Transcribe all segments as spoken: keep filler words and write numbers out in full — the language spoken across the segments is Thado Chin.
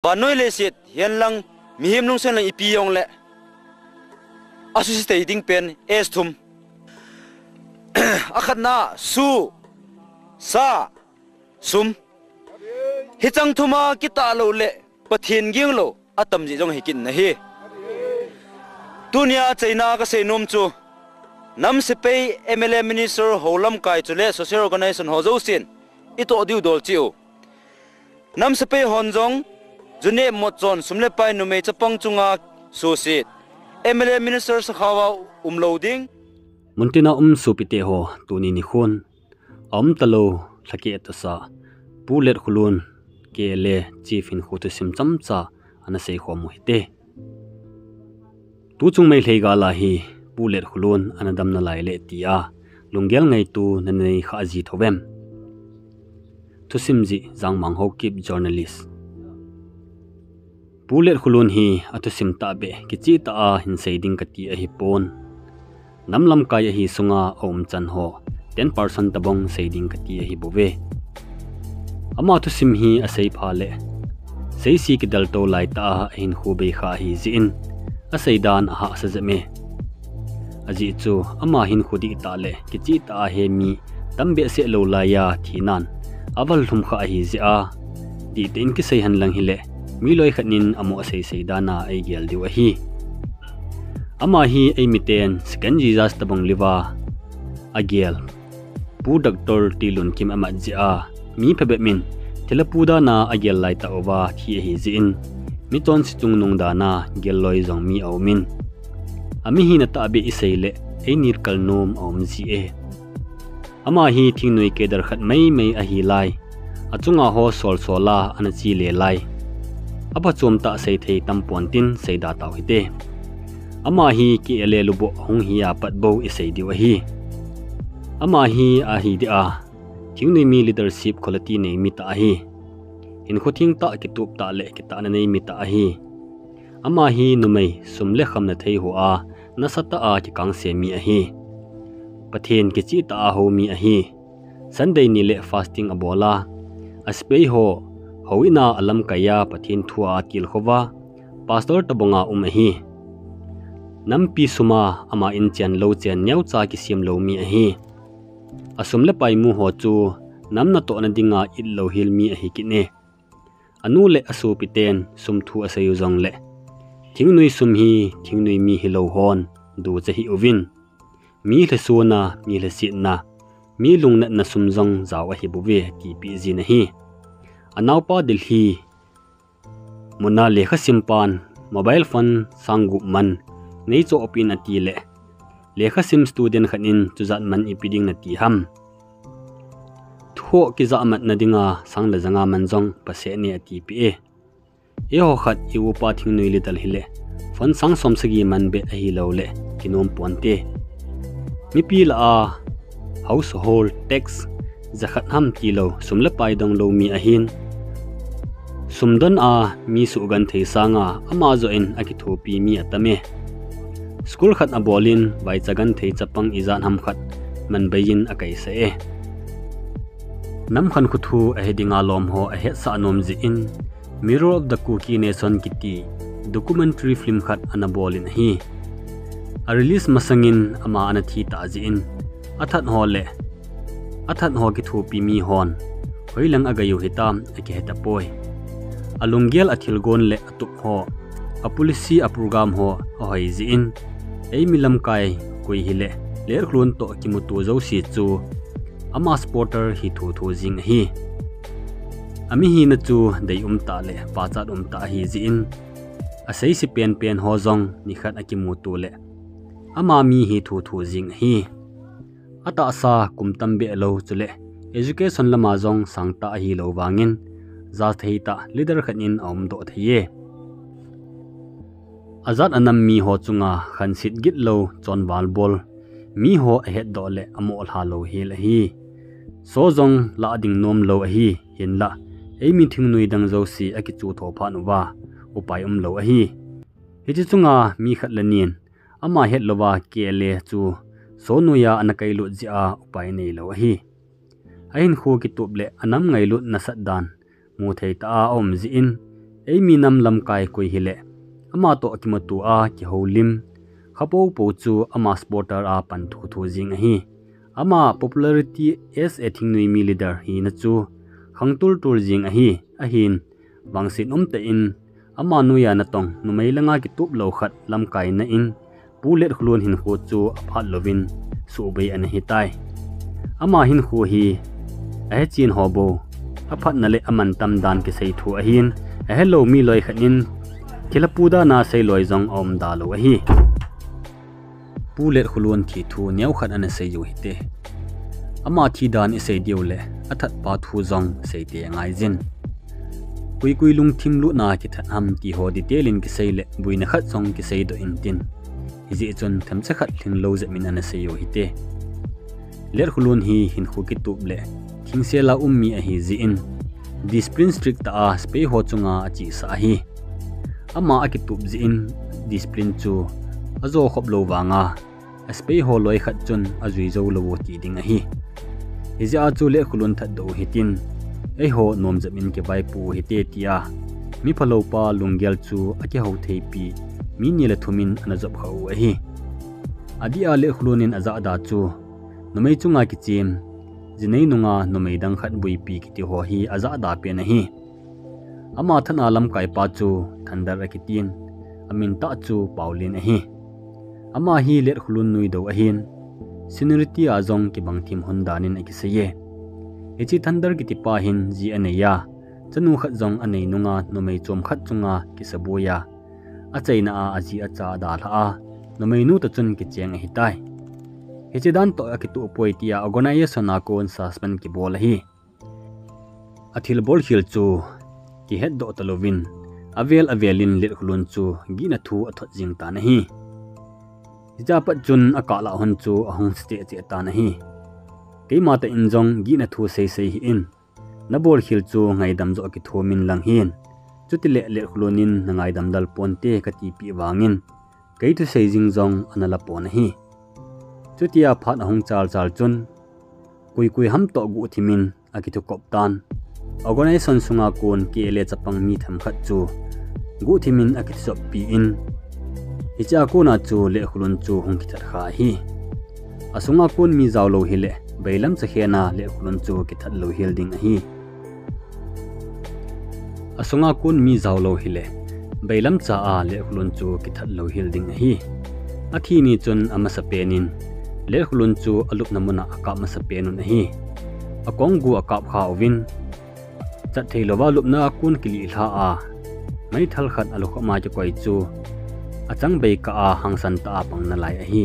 Vannoi leiset hihen lang, mihem lungsen lang ipi jongle, asuse thei ding pen S thum. Akhatna, su, sa, sum. Hicheng thum a kitah lou le Pathen ging lou atam jeh jong hi kit ahi. Tunia achaina kasei nom chu, nam sepai, M L A, minister, hou lamkai chule social organization ho jousen itoh diu dol cheh u. Nam sepai hon jong ju neh mot chon, sum le pai, numei chapang chunga suhset, M L A, minister sakhao a um lou ding. Muntina um sopite ho, tuni nikhon aumtalou lhakeh tasa Pu Letkholun, K L A Chief hinkho thusim chomcha ana seikhom u hite. Tuchung Meitei gal a hi Pu Letkholun ana dam nalai le tia lunggel ngaito nanei kha ji thouvem? Thusim jih, Jangmang Haokip, journalist. Pu Letkholun hi athusim tahbeh kichehtah a hinsei ding kati ahipon, nam lamkai ahi sunga aumchan ho ten percent tobang sei ding kati ahibouve. Ama thusim hi aseipha le seise kideltou laitah a ahinkho beikha ahijeh in, aseidan ahahsa jep e. Ajeh chu ama hinkho dihtah le kichehtah a hi mi tambehseh lou laiya thinan aval lhumkha ahijeh a, dihtah in kisei henlang hile, mi loikhat in amoh seisei dan a eigel diu ahi. Ama hi eimiten Second Jesus tobang liuva agel Pu Doctor Tilunkim amat jeh a, mi phabep in thilha pu dan a agel laitah uva thi ahijeh in, michonse chungnung dan a gel loi jong mi aumin, amihina tahbeh isei le einit kal nom aum ji e. Ama hi thingnoi cadre khat maimai ahi lai, achunga ho solsol a ana chele lai, aphachom tah seithei tampon tin seida tau hite. Ama hi K L A lubuh ahung hi apat bou isei diu ahi. Ama hi ahi deh a, thingnoi mi leadership quality nei mi tah ahi. Hinkho thengtah, kitup tah le kitahna nei mi tah ahi. Ama hi numei, sum le kham nathei hoa nasatah a kikangse mi ahi. Pathen kichehtah a hou mi ahi. Sunday ni le fasting abol a, asepai ho houin a alamkai a Pathen thu a atilkhou va, pastor tobang a um ahi. Nampi sum a ama in chen lou chen neocha kisem lou mi ahi. Asum le pai mu ho chu nam natohna dinga it louhel mi ahi kit e. Anu le asopiten sum thu asei u jongle, thingnoi sum hi thingnoi mi hilou hon ducha hih uvin, mi lhasona, mi lhasetna, mi lungnatna sum jong jao ahibouve tipeh jin ahi. Anaopa Delhi muna lekhasim pan mobile phone sang gup man neichohpeh in atile, lekhasim student khat in chujat man ipi ding nati ham? Thukhoh kijahmatna dinga sang le janga man jong paseh ne atipeh e. Eiho khat i-upa thingnoi leader hile, phone sang som sagi man beh ahiloule kinom ponte. Mipi lah a household tax jakhat ham tilou sum le pai donglou mi ahin, sumdon a mi suhgenthei sanga ama joh in akithopi mi atam e. School khat abol in vaicha genthei chapang ijat ham khat manbei in akaisah e. Nam khankho thu ahe dinga lom ho ahetsah nom jeh in Mirror of the Kuki Nation kiti documentary film khat ana bol in ahi. A release masangin ama ana thi tah jeh in athat ho le athat ho kithopi mi hon hoilang agai u hitam akihe tapoi. Alunggel, athilgon le atup ho, a policy, a program ho ahoi jeh in, eimi lamkai koi hile Letkholun toh kimuto jouse chu ama supporter hi thotho jing ahi. Amihina chu deium tah le pachat um tah ahi jeh in, aseise penpen ho jong nikhat akimuto le ama mi hi thotho jing ahi. Atahsa kum tam behlou chule education lama jong sangtah ahilou vangin, jathei tah leader khat in aumdoh thei e. Ajat anam miho chunga khanset gitlou chonval bol miho ahetdoh le amoh lhalou hel ahi. Soh jong lah ding nomlou ahi, hinlah eimi thingnoi dang jouse akichu tho phat uva upai umlou ahi. Hiche chunga mi khat le nin ama hetlouva KLA chu soh noiya ana kailut jeh a upai neilou ahi. Ahinkho kitup le anam ngailut nasatdan mutheitah a aum jeh in, Eimi nam lamkai koi hileh, ama toh kimuto a kihoulim, khapopo chu ama supporter a pan thuthu jing ahi. Ama popularity as a thingnoi mi leader hina chu khangtultul jing ahi. Ahin, vangset umtah in, ama noiya natong numei langa kitup lou khat lamkaina in, Pu Letkholun hinkho chu aphat louvin suhbei ana hitai. Ama hinkho hi ahechen ho bou aphatna le amantam dan kisei thu ahin, ahelou mi loikhat in thilha pu dan a sei loi jong aumda lou ahi. Pu Letkholun thi thu neokhat ana sei u hite. Ama thi dan isei diu le athatpa thu jong seite angaijin. Koikoi lungthim lutna kithat ham ti ho detail in kisei le buina khat jong kiseidoh intin, hijeh chun themcha khat lhinglou jep in ana sei u hite. Letkholun hi hinkho kitup le thingsel a um mi ahi jeh in, discipline strict tah a sepai ho chunga achesa ahi. Ama akitup jeh in discipline chu ajo khop lou vanga, asepai ho loikhat chun ajui jou lou u ti ding ahi. Hijeh a chu Letkholun thatdoh u hitin, eiho nomjep in kivaipoh u hite tia miphalou pa lunggel chu akihou theipi mi ni le thum in ana jop khah u ahi. Adeh a Letkholun in ajahda chu numei chunga kichem, jinei nunga numei dang khat buipi kiti ho hi ajahda pen ahi. Ama thanna lamkaipa chu Thunder akitin, amin tah chu Paolin ahi. Ama hi Letkholun nuidou ahin, seniority a jong kibang thim hon dan in akiseiye. Hiche Thunder kitipa hin ji aneiya, chanu khat jong anei nunga numei chom khat chunga kisaboi a, achaina a aji acha adalhah a, numeinu toh chun kicheng ahitai. Hiche dan toh akitoh poi tia organization a kon suspend kibol ahi. Athilbol khel chu kihetdoh talouvin, avel avel in Letkholun chu gihna thu athot jing tan ahi. Hichea pat chun akah lah hon chu ahung se cheh cheh tan ahi. Keima tah in jong gihna thu seisei hih in, nabol khel chu ngaidam joh kithum in lang hin, chutile Letkholun in nangaidam lel ponte katipeh vangin, kei thusei jing jong ana la pon ahi. Chutia phat ahung chalchal chun, koikoi ham toh guhthim in akithukop tan. Organization sunga kon K L A chapang mi themkhat chu guhthim in akithusoppi in, hichea kona chu Letkholun chu hung kithat kha ahi. Asunga kon mi jaolou hileh, bailam cha khena Letkholun chu kithat louhel ding ahi. Asunga kon mi jaolou hileh, bailam cha a Letkholun chu kithat louhel ding ahi. Athi ni chun amasapen in Letkholun chu alupna muna akap masapen un ahi. Akonggu akap kha uvin, chatthei louva lupna a kon kilih lha a, meithal khat alukham a kikoi chu achang bei kah a hangsan tah a pang nalai ahi.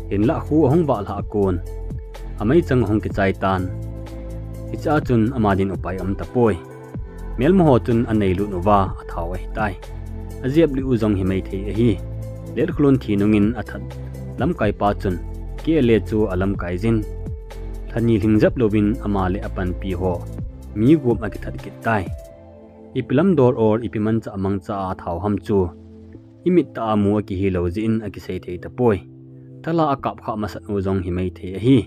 Hinlah kho ahung vah lhah a kon ameichang ahung kichai tan. Hichea chun ama din upai aum tapoi. Melmaho chun aneilut uva athau ahitai. Ajep lih u jong himai thei ahi. Letkholun thi nungin athat lamkaipa chun K L A chu alamkai jin, lhani lhing jep louvin ama le apanpi ho mi gup akithat kit tai. Ipi lam dol or ipi manchah mangcha a athau ham chu imit tah a mu akihi lou jeh in akisei thei tapoi. Thala akap kha masat u jong himai thei ahi.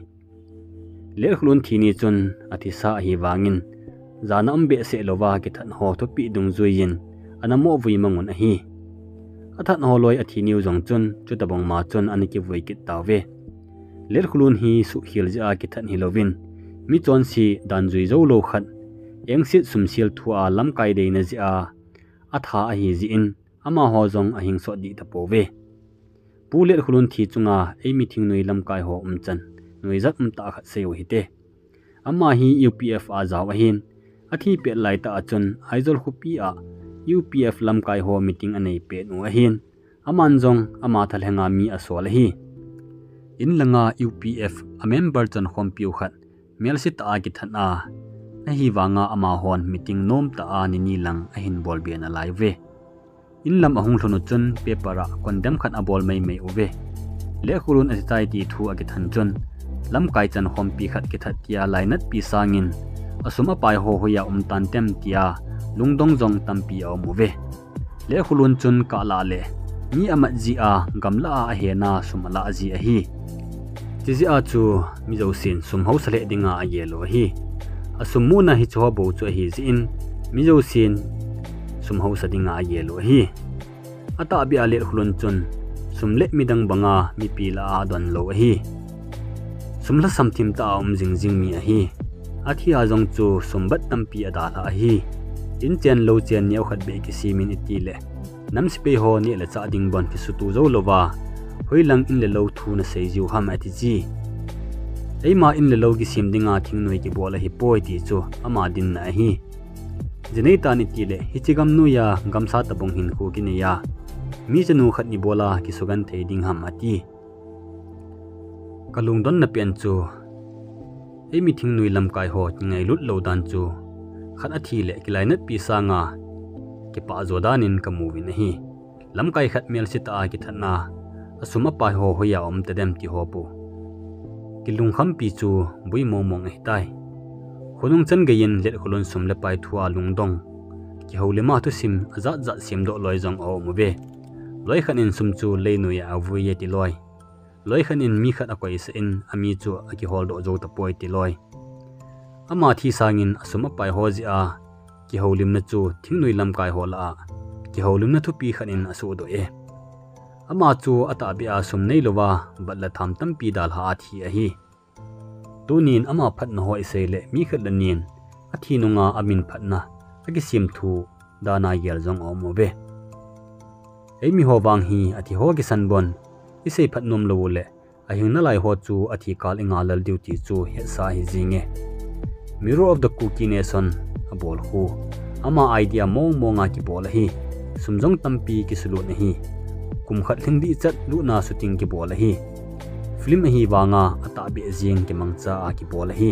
Letkholun thi ni chun athisa ahi vangin, jana um behseh louva kithat ho thupeh dungjuiyin ana moh vui mang un ahi. Athat ho loi athi niu jong chun chutabangma chun ana kivui kit tauve. Letkholun hi suhkhel jeh a kithat hilouvin, michonse dan jui joulou khat, engset sumsel thu a lamkai deina jeh a atha ahi jeh in, amaho jong ahingsot dih tapouve. Pu Letkholun thi chunga eimi thingnoi lamkai ho umchan nuijat umtah khat sei u hite. Ama hi U P F a jao ahin, athi pet laitah a chun Aizawl khopi a U P F lamkai ho meeting anei pet u ahin, aman jong ama thalhenga mi asol ahi. In langa U P F a member chankhompiu khat melse tah a kithat a, ahivanga amahon meeting nomtah a nini lang ahin bolbe nalaiuve. In lam ahung lhun u chun paper a condemn khat abol maimai uve. Letkholun athi tai ti thu akithan chun, lamkai chankhompi khat kithat tia lainatpi sangin, asum apai ho hoiya um tantem tia lungdong jong tampi aum uve. Letkholun chun kahlah le mi amat jeh a gamlah a ahena sum alah ji ahi. Chijeh a chu mi jousen sum haosa lheh dinga agel u ahi. Asum muna hicheho bou chu ahi jeh in, mi jousen sum hausa dinga agel u ahi. Atahbeh a Letkholun chun sum le midang banga mipi lah a adon lou ahi. Sum lhasam thim tah a um jingjing mi ahi. Athi a jong chu sum bat tampi adalhah ahi. In chen lou chen neokhat beh kisemin itile nam sepai ho neh le chah ding bon kisutu jou louva, hoilang in le lou thu nasei jiu ham ati ji. Eima in le lou kisem dinga thingnoi kibol ahipoi ti chu ama dinna ahi. Jinei tan itile hiche gamnoiya gamsa tabang hinkho kineiya mi chanu khat neibola kisugenthei ding ham ati. Kalungdonna pen chu eimi thingnoi lamkai ho kingailut lou dan chu khat athi le kilainatpi sanga kipah jo danin kamuvin ahi. Lamkai khat melse tah a kithatna asum apai ho hoiya um tadem ti ho pu kilungkhampi chu bui mongmong ahitai. Khonung chan geiyin Letkholun sum le pai thua lungdong kihoulima thusim ajatjat semdoh loi jong aum uve. Loikhat in sum chu leinoiya avui e ti loi, loikhat in mi khat akoisah in ami chu akiholdoh jou tapoi ti loi. Ama thi sangin asum apai ho jeh a kihoulimna chu thingnoi lamkai ho lah a kihoulimna thupi khat in asohdoh e. Ama chu atahbeh a sum neilouva bat le tham tampi dalhah a thi ahi. Tunin ama phatna ho isei le mi khat le nin athi nunga amin phatna akisem thu dana gel jong aum uve. Eimiho vang hi athiho kisan bon isei phat nom lou uleh ahing nalai ho chu athikal inga lel diu ti chu hetsa ahi jinge. Mirror of the Kuki Nation abol khu ama idea mongmonga kibol ahi. Sum jong tampi kisulut ahi. Kum khat lhing dihchet lutna shooting kibol ahi. Film ahi vanga atahbeh jeng kimangcha a kibol ahi.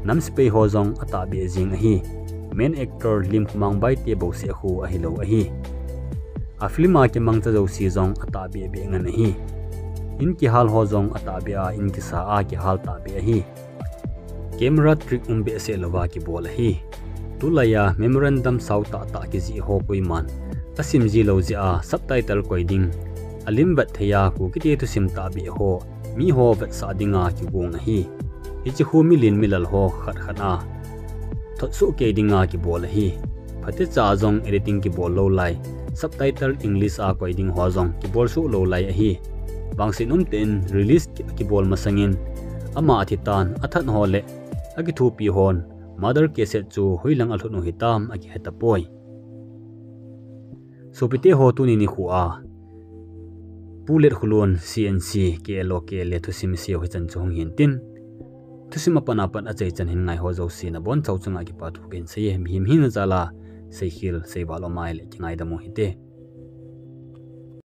Nam sepai ho jong atahbeh jeng ahi. Main actor Limkhomang Baite bouseh khu ahilou ahi. A film a kimangcha jouse jong atahbeh beh ngen ahi. In kihal ho jong atahbeh a in kisa a kihal tahbeh ahi. Camera trick um behseh louva kibol ahi. Tulaiya memorandum sao tahtah kijih ho koiman asim ji lou jeh a subtitle koi ding, alim vet theiya Kukite thusim tahbeh ho miho vetsah dinga kigong ahi. Hiche khu milen milal ho khat khat a thotsoh kei dinga kibol ahi. Phatecha jong editing kibol lou lai, subtitle English a koi ding ho jong kibol soh lou lai ahi. Vangset umtah in release ki- kibol masangin ama athitan athat ho le akithopi hon murder case chu hoilang alhut u hitam akihe tapoi. Sopite ho, tuni nikho a Pu Letkholun C N C, K L O, K L A thusim iseiu hichan chu hung hintin, thusim apan apat achaichan hin ngaiho jouse nabonchau chunga kipa thu kahin seiye. Mihem hina jal a seikhel seival um ahile kingaidam u hite.